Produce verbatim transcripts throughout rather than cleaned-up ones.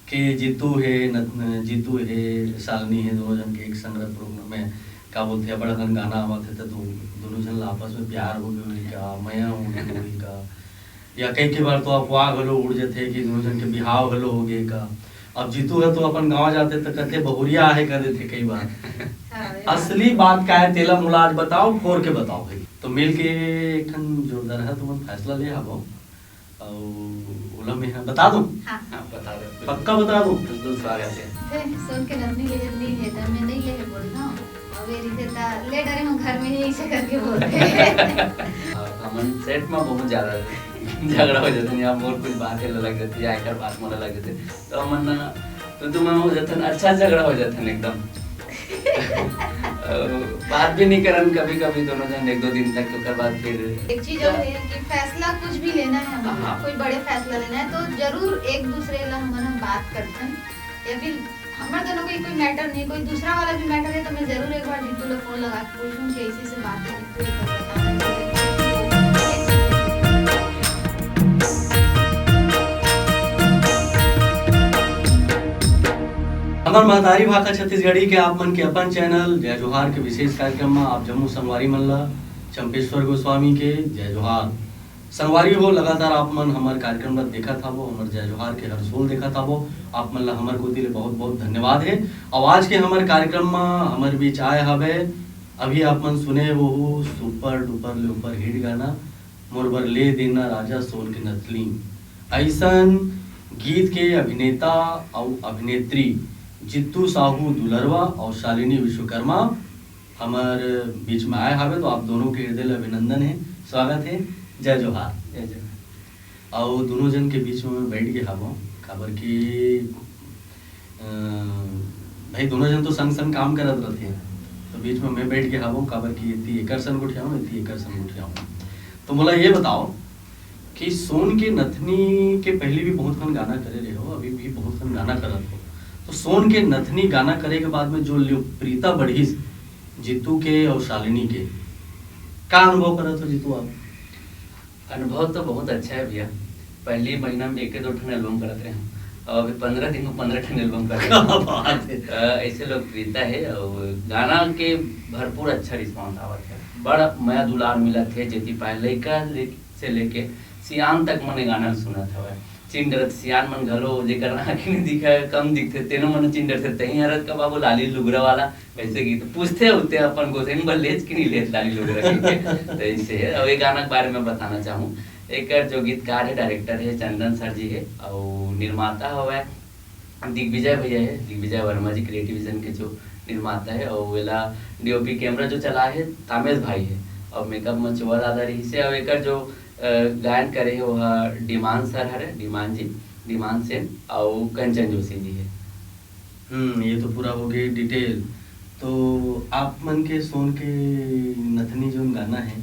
कि जीतू हे, नत-, जीतू हे, शालिनी हे, दोनों झन के एक संग प्रोग्राम में, का बोलथे, बड़ अकन गाना आवत हे, त दो-, दोनों झन ला आपस में प्यार हो गए होही का, मया हो गए होही का, या कई, कई बार तो अफवाह घलो उड़ जथे कि दोनों झन के बिहाव घलो हो गए का। अब जीतू हे तो अपन गाँव जाथे त कथे बहुरिया आहे कर देथे कई बार। हाँ, ये बात असली बात का है, तेला मोला आज बताओ, फोर के बताओ भाई। तो मिल के एक ठन जोरदार है, तुमन फैसला ले हवो। अउ ओला मैं ह बता दूं? हाँ। हाँ, बता दे। पक्का बता दूं? बिल्कुल स्वागत है। थे, सोन के नथनी लेहे नहीं लेता, मैं नहीं लेहे बोल रहा हूँ। अब ये रिथे ता, ले डरे हम घर में ही ऐसे करके बोल रहे हैं। हाँ, हमन सेट में बहुत ज्यादा झगड़ा हो जाता है, या मोर कुछ बात है लग जाती है, या एकर बात मोला लग जाती है। तो हमन ना, तो तुम हो जाता है, अच्छा झगड़ा हो जाता है एकदम। अ, बात भी नहीं करन कभी-कभी दोनों जन एक दो दिन तक, ओकर बाद फिर एक चीज और है कि फैसला कुछ भी लेना है हमन, हाँ। कोई बड़े फैसला लेना है तो जरूर एक दूसरे ला हमन हम बात करथन, या फिर हमर दोनों को कोई मैटर नहीं, कोई दूसरा वाला भी मैटर है तो मैं जरूर एक बार जीतू ला फोन लगा के पूछूं कि ऐसे ऐसे बात है, जीतू एक बार बताना। हमर महतारी भाखा छत्तीसगढ़ी के आप मन के अपन चैनल जय जोहार के विशेष कार्यक्रम में आप जम्मो संगवारी मन ला चंपेश्वर गोस्वामी के जय जोहार। संगवारी हो, लगातार आप मन हमर कार्यक्रम ला देखत हवो, हमर जय जोहार के हर सोल देखत हवो, आप मन ला हमर कोति ले बहुत बहुत धन्यवाद है। और आज के हमर कार्यक्रम में हमर बीच आए हवे, अभी आप मन सुने वो सुपर डुपर ले ऊपर हिट गाना मोर बर ले देना राजा सोन के नथनी। ऐसन गीत के अभिनेता अउ अभिनेत्री जीतू साहू दुलरवा अउ शालिनी विश्वकर्मा हमर बीच में आए हावे, तो आप दोनों के हृदय ले अभिनंदन है, स्वागत है। जय जोहार। जय जोहार। अउ दोनों जन के बीच में मैं बैठ गए हावो, काबर कि अ, भाई दोनों जन तो संग संग काम करत रहते हैं, तो बीच में मैं बैठ गए हावो, काबर कि एती एकर संग गोठियाऊँ, एती एकर संग गोठियाऊँ। तो मोला ये बताओ कि सोन के नथनी के पहले भी बहुत कन गाना करे रहे हो, अभी भी बहुत कन गाना करत हो, तो सोन के नथनी गाना करे के बाद में जो लोकप्रियता बढ़िस जीतू के और शालिनी के, का अनुभव करत हो जीतू आप? अनुभव तो बहुत अच्छा है भैया। पहली महीना में एक दो ठन एल्बम करत रहे हम, और अभी पंद्रह दिन में पंद्रह ठन एल्बम कर रहे हैं। क्या बात है। अ, ऐसे लोकप्रियता है और गाना के भरपूर अच्छा रिस्पॉन्स आवत है, बड़ा मया दुलार मिलत है। जेती पाए लइका ले, से लेके सियान तक मन गाना सुनत हवय। चिंडरत सियान मन घलो, जेकर आँखी नहीं दिखा, कम दिखथे, तेनो मन चिंडरथे, "तहीं हरत का बाबू लाली लुगरा वाला?" वैसे गीत पूछथे होते अपन गोसाई बर लेच कि नहीं लेच लाली लुगरा कहिके। तो ऐसे है। और ये गाना के बारे में बताना चाहूँ, एकर जो गीतकार है, डायरेक्टर है, चंदन सर जी है, और निर्माता हवय दिग्विजय भैया है, दिग्विजय वर्मा जी क्रिएटिव विजन के जो निर्माता है, और वेला डीओपी कैमरा जो चला है तामेश भाई है, और मेकअप में चोआ दादा रही से, और एकर जो अ, गायन करे हे ओहा डीमान सर हरे, डीमान जी, डीमान सेन, अउ कंचन जोशी जी हे। हम्म, ये तो पूरा हो गए डिटेल। तो आप मन के सोन के नथनी जोन गाना है,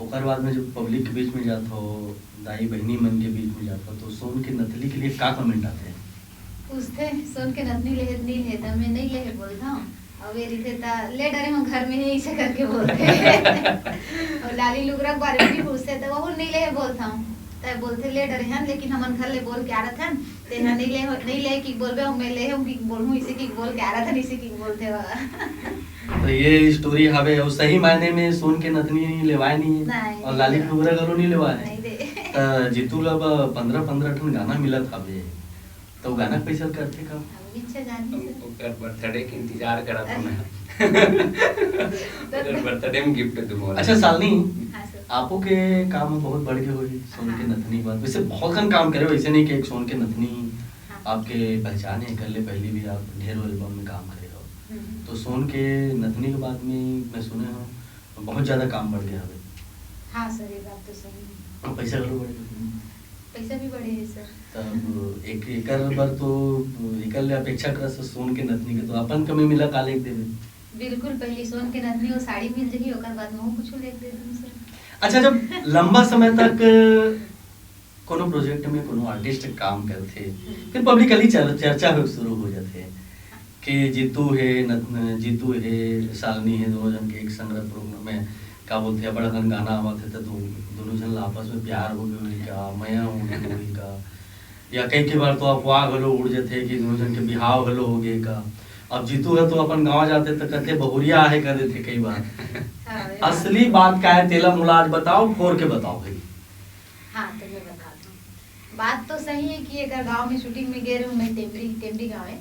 ओकर बाद में जब पब्लिक के बीच में जात हो, दाई बहिनी मन के बीच में जात हो, तो सोन के नथनी के लिए का कमेंट आते हैं? पूछथे, "सोन के नथनी लेहे त नहीं लेहे, त मैं नहीं लेहे बोलथव।" अउ ये रिथे त, "ले डरे हूँ घर में ही," ऐसे करके बोलथे। और लाली लुगरा के बारे में भी पूछथे, त "वहू नहीं लेहे बोलथव।" त बोलथे, "ले डरे हन, लेकिन हमन घर ले बोल के आ रथन, तेहा नहीं ले, नहीं ले कि बोलबे, अउ मैं ले हूँ कि बोलहूँ, इसे कि बोल के आ रथन, इसे कि बोलथे वह।" तो ये स्टोरी हवे, और सही मायने में सोन के नथनी लेवाए नहीं है, नहीं, और लाली नहीं। लुगरा घलो नहीं लेवाए है। नहीं दे। त जीतू ला अब पंद्रह, पंद्रह ठन गाना मिलत हवे। तो गाना के पैसा ल करथे का? अब इच्छा जानी हम सर। ओकर बर्थडे के इंतजार करत हन। अरे। मैं। ओकर बर्थडे में गिफ्ट दूंगा। अच्छा, शालिनी, हाँ सर। आपो के काम बहुत बढ़ के होही, सोन के हाँ। नथनी के बाद। वैसे बहुत कन काम करे हो, ऐसे नहीं कि एक सोन के नथनी हाँ। आपके पहचान है, कर ले पहले भी आप ढेरों एल्बम में काम करे हो। हम्म। तो सोन के नथनी के बाद में मैं सुने हूँ, बहुत ज्यादा काम बढ़ गया हवे। हाँ सर, ये बात तो सही है। और पैसा घलो बढ़ गया। पैसा भी बढ़े है सर। तब एक एकर बर तो एकर ले अपेक्षा करत हस सोन के नथनी के, तो अपन कमी मिला का लेके देबे? बिल्कुल, पहली सोन के नथनी और साड़ी मिल जही, ओकर बाद में वो कुछ लेके दे दूँ सर। अच्छा, जब लंबा समय तक कोनो प्रोजेक्ट में कोनो आर्टिस्ट काम करथे, हम्म। फिर पब्लिकली चर-, चर्चा हो शुरू हो जाथे कि जीतू हे, नत-, जीतू हे, शालिनी हे, दोनों जन के एक संग प्रोग्राम में, का बोलथे, बड़ अकन गाना आवत हे, त दो-, दोनों जन ला आपस में प्यार हो गए होही का, मया हो गए होही का। या कई कई बार तो अफवाह घलो उड़ जथे कि दोनों झन के बिहाव घलो हो गे का। अब जीतू ह तो अपन गांव जाथे त कथे बहुरिया आहे कर देथे कई बार। हाँ, ये बात असली तो बात का है, तेला मोला आज बताओ, फोर के बताओ भाई। हाँ, तो मैं बताता हूँ। बात तो सही है कि एकर गांव में shooting में गए रहूं मैं, टेमरी, टेमरी गांव है।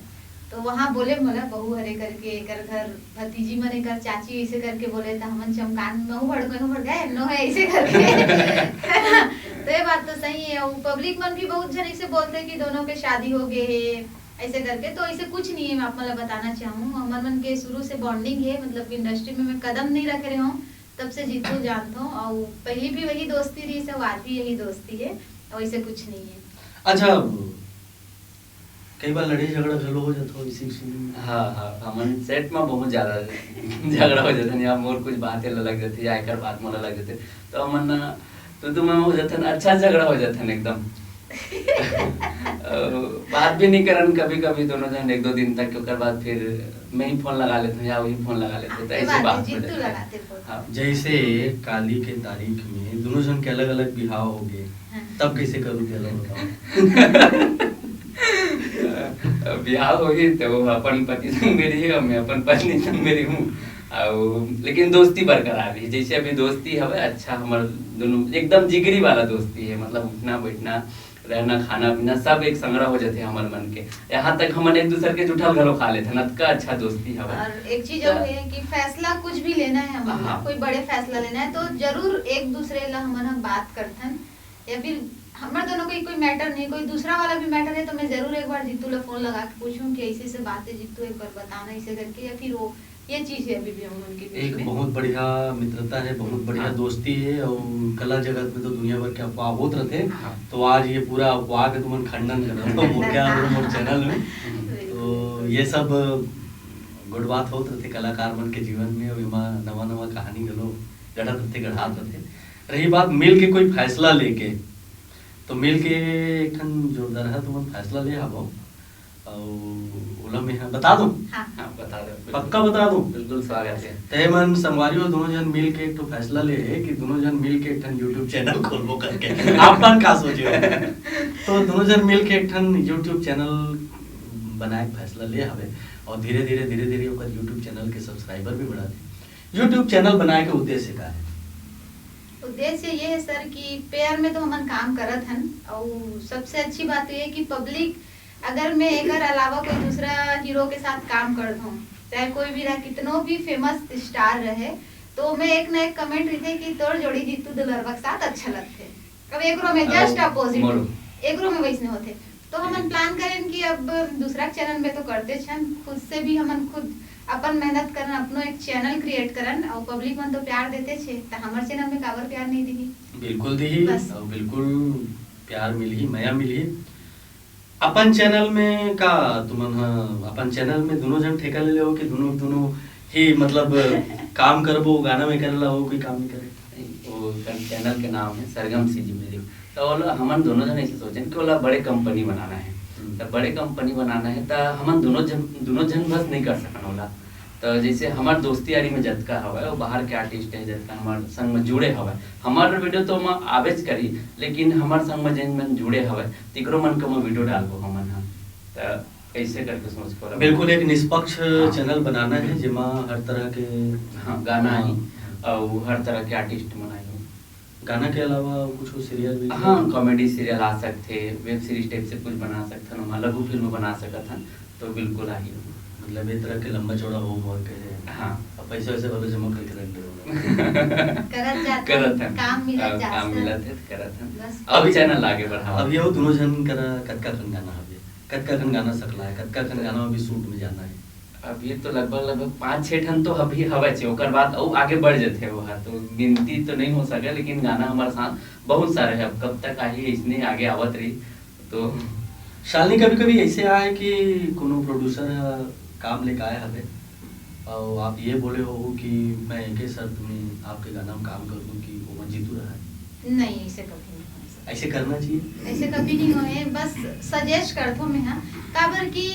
तो वहाँ बोले मोला बहू हरे करके, एकर घर भतीजी मन, एकर चाची ऐसे करके बोले, तो हमन चमकान, महू भड़क, महू भड़क गए, "नो है," ऐसे करके। है ना? तो ये बात तो सही है। वो पब्लिक मन भी बहुत झन ऐसे बोलते कि दोनों के शादी हो गए है, ऐसे करके। तो ऐसे कुछ नहीं है, मैं आप मन ला बताना चाहूँ, हमर मन के शुरू से बॉन्डिंग है, मतलब इंडस्ट्री में मैं कदम नहीं रख रहे हूँ, तब से जीतू जानत हूँ, और पहली भी वही दोस्ती रही से, आज भी यही दोस्ती है, और ऐसे कुछ नहीं है। अच्छा, कई बार लड़ाई झगड़ा घलो हो जात हो इसी shooting में? हाँ, हाँ, हमन सेट में बहुत ज्यादा झगड़ा हो जाथे, या मोर कुछ बात एला लग जाथे, या एकर बात मोला लग जाथे, तो हमन ना, तो, तो मैं हो जाथन, अच्छा झगड़ा हो जाथन एकदम। अ, बात भी नहीं करन कभी-कभी दोनों जन एक दो दिन तक, ओकर बाद फिर मैं ही फोन लगा लेथन या वही फोन लगा लेथे, हाँ, तो ये ऐसे बात है, बात हो जीतू जाथे। लगाथे फोन। हाँ। जैसे काली के तारीख में दोनों जन के अलग-अलग बिहाव हो गए, हाँ। तब कैसे करू तेला बताओ। बिहाव होही तो वो अपन पति संग में रही, मैं अपन पत्नी संग में रहूं। अउ लेकिन दोस्ती बरकरार रही, जैसे अभी दोस्ती हवे अच्छा, हमर दोनों एकदम जिगरी वाला दोस्ती है, मतलब उठना बैठना, रहना, खाना पीना सब एक संगरा हो जाथे हमर मन के। यहाँ तक हमन एक दूसर के जुठल घलो खा लेथन, अतका अच्छा दोस्ती हवे। और एक चीज तो और है कि फैसला कुछ भी लेना है हमन ला, हाँ। कोई बड़े फैसला लेना है तो जरूर एक दूसरे ला हमन ह बात करथन, या फिर हमर दोनों को कोई मैटर नहीं, कोई दूसरा वाला भी मैटर है तो मैं जरूर एक बार जीतू ला फोन लगा के पूछूं कि ऐसे ऐसे बात है जीतू, एक बार बताना ऐसे करके, या फिर वो ये चीज है अभी भी हम उनके बीच एक में। बहुत बढ़िया मित्रता है, बहुत बढ़िया हाँ। दोस्ती है, और कला जगत में तो दुनिया भर के अफवाह होत रहते। हाँ। तो आज ये पूरा अफवाह के तुमन खंडन कर रहे हो, खंडन, मोर क्या हाँ। और मोर चैनल में। बिल्कुल, तो बिल्कुल। ये सब गुड बात होत रहते कलाकार मन के जीवन में, और एमा नवा नवा कहानी घलो गढ़त रहते, गढ़ात रहते। रही बात मिल के कोई फैसला लेके, तो मिल के एक ठन जोरदार है तुमन फैसला ले हवो, अउ ओला मैं ह बता दूं? हाँ। हाँ, बता दो, बिल्कुल। पक्का बता दूं? बिल्कुल स्वागत है। ते मन संगवारी हो, दोनों जन मिल के एक ठो फैसला ले हे कि दोनों जन मिल के एक ठन YouTube चैनल खोलबो करके। आप मन का सोचे हो? तो दोनों जन मिल के एक ठन YouTube चैनल बनाए के फैसला ले हवे, और धीरे-धीरे, धीरे-धीरे ओकर YouTube चैनल के सब्सक्राइबर भी बढ़ाथे। YouTube चैनल बनाए के उद्देश्य का है? उद्देश्य ये है सर कि पेयर में तो हमन काम करत हन, और सबसे अच्छी बात ये है कि पब्लिक अगर मैं एकर अलावा कोई दूसरा हीरो के साथ काम कर दूं, चाहे कोई भी रहा, कितनो भी फेमस स्टार रहे, तो मैं एक ना एक कमेंट रहिथे कि तोर जोड़ी जीतू दुलरवा के साथ अच्छा लगथे। अब एकरो में अउ just अपोजिट, मोरो। एकरो में वैसने होथे। तो हमन प्लान करेन कि अब दूसरा चैनल में तो करते छन, खुद से भी हमन खुद अपन मेहनत करन, अपनो एक चैनल क्रिएट करन, और पब्लिक मन तो प्यार देते छे, त हमर चैनल में काबर प्यार नहीं दिही? बिल्कुल दिही, बस। और बिल्कुल प्यार मिलही, मया मिलही। अपन चैनल में का तुमन ह, अपन चैनल में दोनों जन ठेका ले लेहो कि दोनों, दोनों ही मतलब काम करबो, गाना में करे ला हो, कोई काम नहीं करे? नहीं, वो कर-, चैनल के नाम है सरगम सीजी म्यूजिक। तो ओला हमन दोनों जन ऐसे सोचेन कि ओला बड़े कंपनी बनाना है। हम्म। तो बड़े कंपनी बनाना है, तो हमन दोनों जन, दोनों जन बस नहीं कर सकन ओला। तो जैसे हमर दोस्ती यारी में जतका हवय, वो बाहर के आर्टिस्ट है, जतका हमर संग में जुड़े हवय, हमर वीडियो तो ओमा आबेच करी, लेकिन हमर संग में जेन मन जुड़े हवय, तिकरो मन के ओमा वीडियो डालबो हमन ह। त ऐसे करके सोच के ओला बिल्कुल एक निष्पक्ष हाँ। चैनल बनाना है, जेमा हर तरह के हाँ, गाना हाँ। आही, अउ हर तरह के आर्टिस्ट मन आही। गाना के अलावा कुछ सीरियल भी हाँ, कॉमेडी सीरियल आ सकथे, वेब सीरीज टाइप से कुछ बना सकथन, ओमा लघु फिल्म बना सकत हन, तो बिल्कुल आही। मतलब, ए तरह के लंबा चौड़ा हो मोर के है। हाँ। अब पैसा वैसे वाला जमा करके रख दे होगा। करत जात करत हन। काम मिलत हाँ, जात काम हन। मिलत है, तो करत हन। बस। अब अभी चैनल आगे बढ़ावा। अभी वो दोनों जन करा कतका खन गाना हवे, कतका खन गाना सकला है, कतका खन गाना अभी शूट में जाना है? अभी तो लगभग, लगभग पाँच छः ठन तो अभी हवच, ओकर बाद अउ आगे बढ़ जथे वो ह, तो गिनती तो नहीं हो सके, लेकिन गाना हमारे साथ बहुत सारे हैं। अब कब तक आही, इसने आगे आवत रही, तो शालिनी, कभी-कभी ऐसे आए कि कोनो प्रोड्यूसर ह काम लेके आए हवे, अउ आप ये बोले हो कि मैं एके शर्त में आपके गाना में काम कर दूं कि ओमा जीतू रहा है? नहीं, ऐसे कभी नहीं होए सर। ऐसे करना चाहिए। ऐसे कभी नहीं होए, बस सजेस्ट करथो मैं, हाँ। काबर कि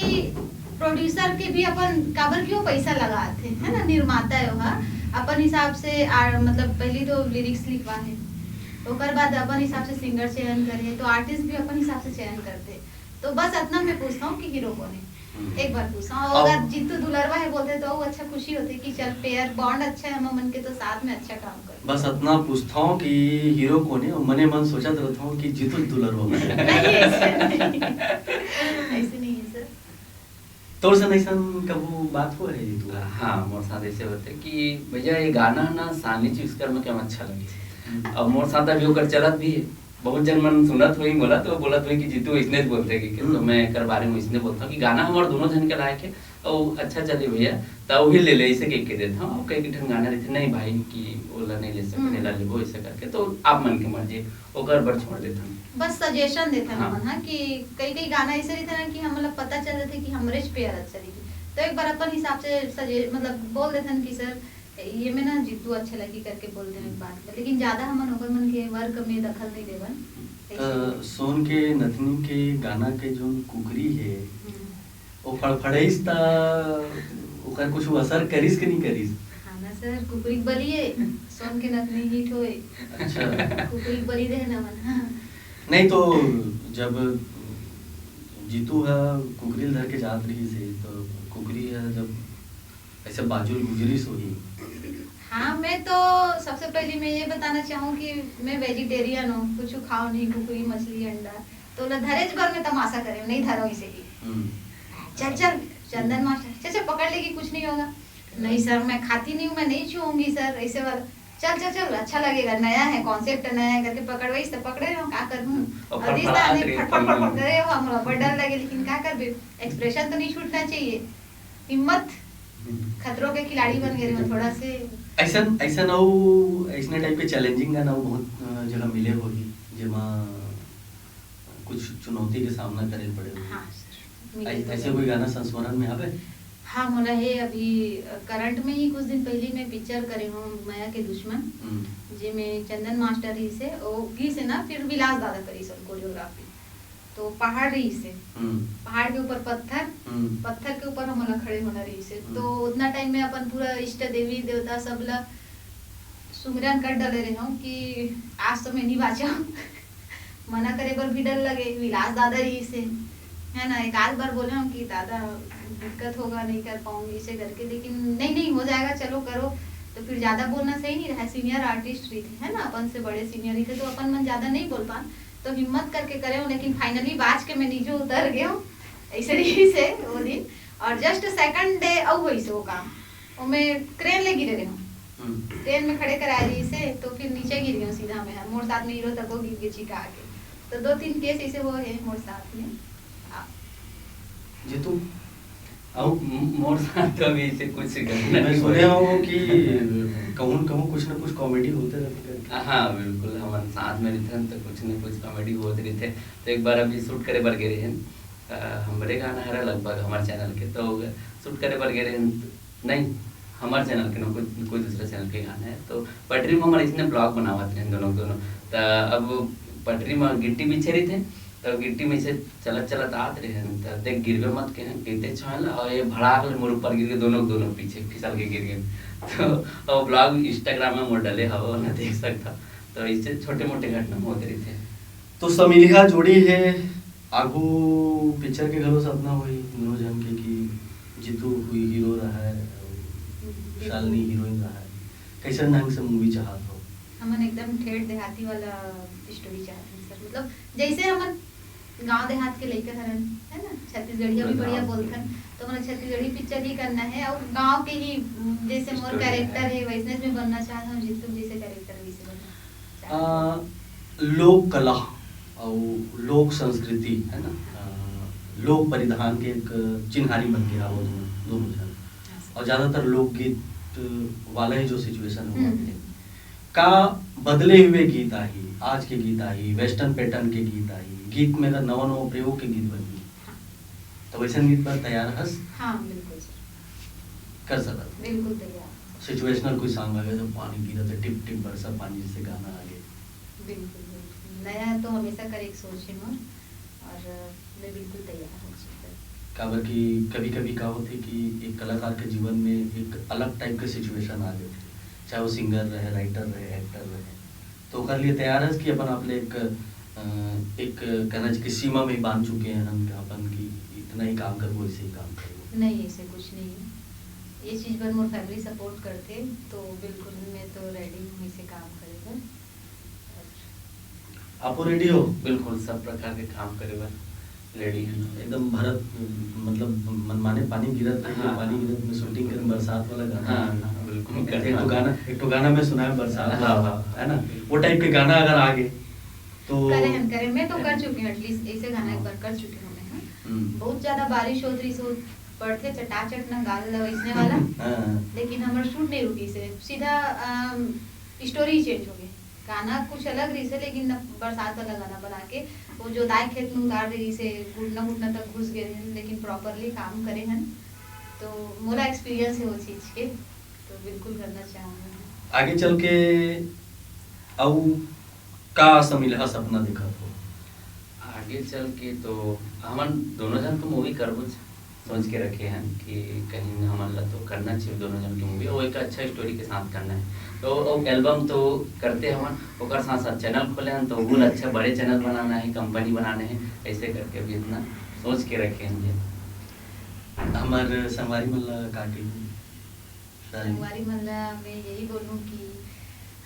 प्रोड्यूसर के भी अपन, काबर कि वो पैसा लगाथे, है ना, निर्माता है वो, हाँ। अपन हिसाब से, आ, मतलब, पहली तो लिरिक्स लिखवा है, ओकर बाद अपन हिसाब से सिंगर चयन करे, तो आर्टिस्ट भी अपन हिसाब से चयन करथे। तो बस अतना मैं पूछता हूँ कि हीरो कौन है, एक बार पूछता हूँ। और अगर जीतू दुलरवा है बोलते तो वो अच्छा खुशी होते कि चल पेयर बॉन्ड अच्छा है हम मन के, तो साथ में अच्छा काम कर। बस अतना पूछता हूँ कि हीरो कौन है, और मने मन सोचत रहता हूँ कि जीतू दुलरवा। नहीं, ऐसे नहीं। ऐसे नहीं है सर। तोर से ऐसन कभू बात हुआ है जीतू? हाँ, मोर साथ ऐसे होते कि भैया ये गाना ना सानी चूज कर में क्या अच्छा लगे। अब मोर साथ अभी ओकर चलत भी है, बहुत जन मन सुनत हुई बोला तो बोलत हुई कि जीतू इसने बोलते कि, कि तो मैं एकर बारे में इसने बोलता हूँ कि गाना हमारे दोनों जन के लायक है और अच्छा चले भैया, तो वही ले ले, इसे कह के देता हूँ। कई ठन गाना रहते नहीं भाई कि ओला नहीं ले सकते, ला लेबो ऐसे करके, तो आप मन के मर्जी, ओकर बर छोड़ देता हूँ। बस सजेशन देते हैं हाँ। मन, हाँ, कि कई कई गाना ऐसे रहते ना कि हम मतलब पता चल जाते कि हमरे पेयर अच्छा लगी, तो एक बार अपन हिसाब से सजे मतलब बोल देते हैं कि सर ये में ना जीतू अच्छा लगी करके बोलते हैं बात पर, लेकिन ज्यादा हमन ओकर मन के वर्क में दखल नहीं देवन। तो सोन के नथनी के गाना के जो कुकरी है, वो फड़फड़ाइस त ओकर कुछ असर करिस कि नहीं करिस? हाँ ना सर, कुकरी बली है, सोन के नथनी हिट होए। अच्छा। कुकरी बली रहे ना मन। हाँ। नहीं तो जब जीतू ह कुकरी ल धर के जात रही से, तो कुकरी ह जब ऐसे बाजू गुजरी सोही। हाँ, मैं तो सबसे पहले मैं ये बताना चाहूँ कि मैं वेजिटेरियन हूँ, कुछ खाओ नहीं, कुकरी, मछली, अंडा, तो ला धरेच बर मैं तमाशा करे, नहीं धरो इसे ही। चल चल चंदन मास्टर, चल चल पकड़ लेगी, कुछ नहीं होगा। नहीं सर, मैं खाती नहीं हूँ, मैं नहीं छूऊंगी सर, ऐसे वाला। चल चल चल, अच्छा लगेगा, नया है, कॉन्सेप्ट नया है करके पकड़वाइस तो पकड़े रहो, का करूँ? और अब फटफड़ात रही फटफड़ फटफड़ करे हो, हमरा बड़ डर लगे, लेकिन का करबे, एक्सप्रेशन तो नहीं छूटना चाहिए। हिम्मत। खतरों के खिलाड़ी बन गए रहे हो थोड़ा से। ऐसन ऐसन अउ ऐसने टाइप के चैलेंजिंग गाना अउ बहुत अ, जगह मिले होही, जेमा कुछ चुनौती के सामना करे पड़े होही। हाँ सर, मिले ऐ- तो ऐसे है। कोई गाना संस्मरण में हवे? हाँ, मोला हे अभी अ, करंट में ही कुछ दिन पहले मैं पिक्चर करे हूँ मया के दुश्मन, हम्म। जेमे चंदन मास्टर ही से, ओ गीत से ना, फिर विलास दादा करी सन कोरियोग्राफी। तो पहाड़ रही से, हम्म। पहाड़ के ऊपर पत्थर, हम्म। पत्थर के ऊपर हमन ला खड़े होना रही से। हम्म। तो उतना टाइम में अपन पूरा इष्ट देवी देवता सब ला सुमिरन कर डले रहे हूँ कि आज तो मैं नहीं बाँचहूँ। मना करे बर भी डर लगे, विलास दादा रही से, है ना, एक आध बार बोले हूँ कि दादा दिक्कत होगा, नहीं कर पाऊंगी इसे करके, लेकिन नहीं, नहीं, हो जाएगा, चलो करो। तो फिर ज्यादा बोलना सही नहीं रहा, सीनियर आर्टिस्ट रही थे, है ना, अपन से बड़े सीनियर रही थे, तो अपन मन ज्यादा नहीं बोल पान, तो हिम्मत करके करे हूँ, लेकिन फाइनली बाँच के मैं नीचे उतर गए हूँ। ऐसे रही से वो दिन, और जस्ट सेकंड डे अउ होइस वो काम, ओमे क्रेन ले गिरे रहे हूँ। हम्म। क्रेन में खड़े करा रही से, तो फिर नीचे गिर गए हूँ सीधा मैं, मोर साथ में हीरो तक वो गिर गए चिका के। तो दो तीन केस ऐसे हुए हैं मोर साथ में। आ, जीतू, अउ म-, मोर साथ तो अभी ऐसे कुछ घटना मैं नहीं सुने हुआ। हूँ कि कहूँ न कहूँ कुछ न कुछ कॉमेडी होते रहते करके। हाँ, बिल्कुल, हमन साथ में रहते हैं तो कुछ न कुछ कॉमेडी होते रहते। तो एक बार अभी शूट करे बर गए रहे हैं, अ, हमरे गाना हरा लगभग हमारे चैनल के, तो शूट करे बर गए रहे हैं, नहीं, हमारे चैनल के ना, कोई, कोई दूसरा चैनल के गाना है। तो पटरी में हमारे इसने ब्लॉग बनावत रहे दोनों, दोनों। तो अब पटरी में गिट्टी बिछे रही थे, तो गिट्टी में से चलत चलत आत रहे हैं, तो देख गिरबे मत के हैं, गिरते छाल और ये भड़ाक ले मोर ऊपर गिर के दोनों, दोनों पीछे फिसल के गिर गए। तो वो ब्लॉग Instagram में मोर डले हवा, ओला देख सकता। तो इससे छोटे मोटे घटना होते रहते हैं। तो समिलिहा जोड़ी है, आगू पिक्चर के घलो सपना होही दोनों जन के कि जीतू हुई हीरो रहा है, शालिनी हीरोइन रहा है। कैसन ढंग से मूवी चाहत हो? हमन एकदम ठेठ देहाती वाला स्टोरी चाहत हन सर, मतलब जैसे हमन गांव देहात के लइका हरन, है ना, छत्तीसगढ़िया भी बढ़िया बोलथन, तो हमन छत्तीसगढ़ी पिक्चर ही करना है और गांव के ही, जैसे मोर कैरेक्टर है वैसने में बनना चाहत हूँ, जीतू जैसे कैरेक्टर वैसे बनना चाहत हूँ। लोक कला अउ लोक संस्कृति, है ना, अ, लोक परिधान के एक चिन्हारी बन के आवत हूँ दोनों झन। और ज्यादातर लोकगीत वाला ही जो सिचुएशन हुआ है, का बदले हुए गीत आही, आज के गीत आही, वेस्टर्न पैटर्न के गीत आही, गीत में अगर नवा नवा प्रयोग के गीत बनही, तो वैसन गीत पर तैयार हस? हाँ, बिल्कुल सर। कर सकत। बिल्कुल तैयार। सिचुएशनल कोई सॉन्ग आ गया, जो पानी गिरा था, टिप टिप बरसा पानी, जैसे गाना आ गया। बिल्कुल, बिल्कुल। नया तो हमेशा करे एक सोच है मोर, और मैं बिल्कुल तैयार हूँ उस पर। काबर कि कभी-कभी का होथे कि एक कलाकार के जीवन में एक अलग टाइप के सिचुएशन आ जाथे, चाहे वो सिंगर रहे, राइटर रहे, एक्टर रहे, तो ओकर लिए तैयार हस कि अपन आप ले एक, अ, एक कहना चाहिए कि सीमा में ही बांध चुके हैं हम अपन कि इतना ही काम करबो, ऐसे ही काम करबो? नहीं, ऐसे कुछ नहीं है। ये चीज बर मोर family support करथे, तो बिल्कुल मैं तो ready हूँ ऐसे काम करे बर। आपो ready हो? बिल्कुल, सब प्रकार के काम करे बर ready है। एकदम भरत, मतलब मनमाने पानी गिरत रहिथे, हाँ। पानी गिरत में shooting करे, बरसात वाला गाना। हाँ, हाँ, बिल्कुल। एक ठो गाना, एक ठो गाना में सुनाए बरसात हाँ, वाला, हाँ। है ना? वो type के गाना अगर आ गे तो करे हन, करे। मैं तो कर चुकी हूँ, at least ऐसे गाना एक हाँ। बार कर चुकी हूँ मैं, हाँ। हम्म। बहुत ज्यादा बारिश होत रहिस, पड़थे चटाचट न गाल ल वैसने वाला। हाँ। लेकिन हमर shoot नहीं रुकिस हे, सीधा, अम, story change हो गई। गाना कुछ अलग रहिस हे, लेकिन न, बरसात वाला गाना बना के वो जोताए खेत में उतार दे रहिस हे, घुटना घुटना तक घुस गए रहिन, लेकिन properly काम करे हन। तो मोला experience है वो चीज के, तो बिल्कुल करना चाहूँगी। आगे चल के अउ का असमिलहा सपना देखत हो? आगे चल के तो हमन दोनों झन तो movie करबो, सोच के रखे हन कि कहीं हमन ला तो करना चाहिए दोनों झन की movie, और एक अच्छा story के साथ करना है। तो वो album तो करते हमन, ओकर साथ साथ channel खोले हन, तो वो अच्छा बड़े channel बनाना है, company बनाने हैं, ऐसे करके अभी इतना सोच के रखे हन। हमर संगवारी मन ला का कही? संगवारी मन ला मैं यही बोलूँ कि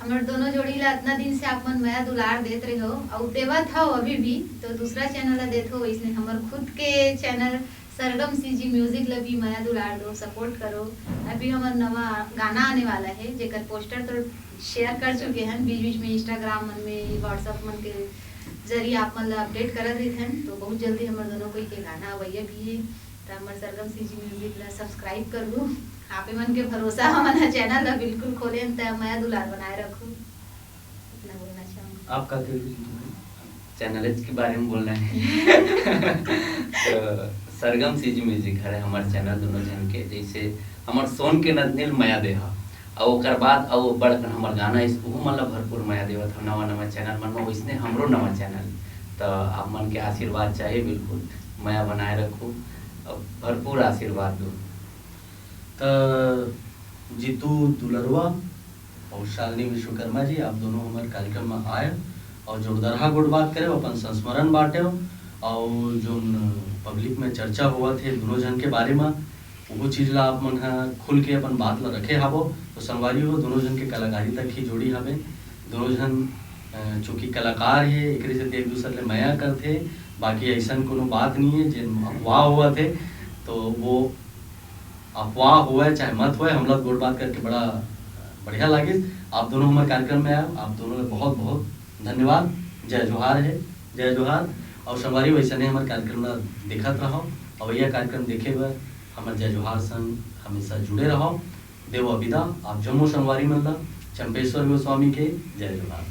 हमर दोनों जोड़ी ला इतना दिन से आप मन मया दुलार देत रहे हो, अउ देवत हो अभी भी, तो दूसरा channel ला देत हो, इसने हमर खुद के channel सरगम CG Music ला भी मया दुलार दो, support करो। अभी हमर नवा गाना आने वाला है, जेकर poster तो share कर चुके हैं, बीच बीच में Instagram मन में, WhatsApp मन के जरिए आप मन ला update करत रहिथन, तो बहुत जल्दी हमर दोनों कोई के गाना अवैया भी है। त हमर सरगम CG Music ला subscribe करहू। आपे मन के भरोसा हमन ह channel ला बिल्कुल खोले हन, त मया दुलार बनाए रखू। इतना बोलना चाहूँगी। आप का कहे रहे थे? Channel के बारे में बोलना है। तो सरगम CG Music हरे हमर channel दोनों झन के, जैसे हमर सोन के नंदिनी ल मया देहा, अउ ओकर बाद अउ बड़कन हमर गाना इस, उहू मन ला भरपूर मया देवत हो नवा नवा channel मन में, वैसने हमरो नवा channel। त आप मन के आशीर्वाद चाहिए बिल्कुल, मया बनाए रखू, अउ भरपूर आशीर्वाद दो। त जीतू दुलरवा और शालिनी विश्वकर्मा जी, आप दोनों हमर कार्यक्रम में आए और जोरदारहा गोठ बात करे, अपन संस्मरण बांटे और जोन public में चर्चा होवत हे दोनों झन के बारे में, वो चीज ला आप मन ह खुल के अपन बात ला रखे हावो। तो संगवारी हो, दोनों झन के कलाकारी तक ही जोड़ी हवे। दोनों झन, अ, चूंकि कलाकार हे, एकरे सेती एक दूसर ले मया करथे, बाकी ऐसन कोनो बात नहीं है, जेन अफवाह होवत हे, तो वो अफवाह होवय चाहे मत होवय, हमला गोठ बात करके बड़ा बढ़िया लागिस। आप दोनों हमर कार्यक्रम में आए, आप दोनों ला बहुत बहुत धन्यवाद। जय जोहार है, जय जोहार। और संगवारी, वैसने हमर कार्यक्रम ला देखत रहो, अवैया कार्यक्रम देखे बर हमर जय जोहार संग हमेशा जुड़े रहो। देवो विदा आप जम्मो संगवारी मन ला चंपेश्वर गोस्वामी के जय जोहार।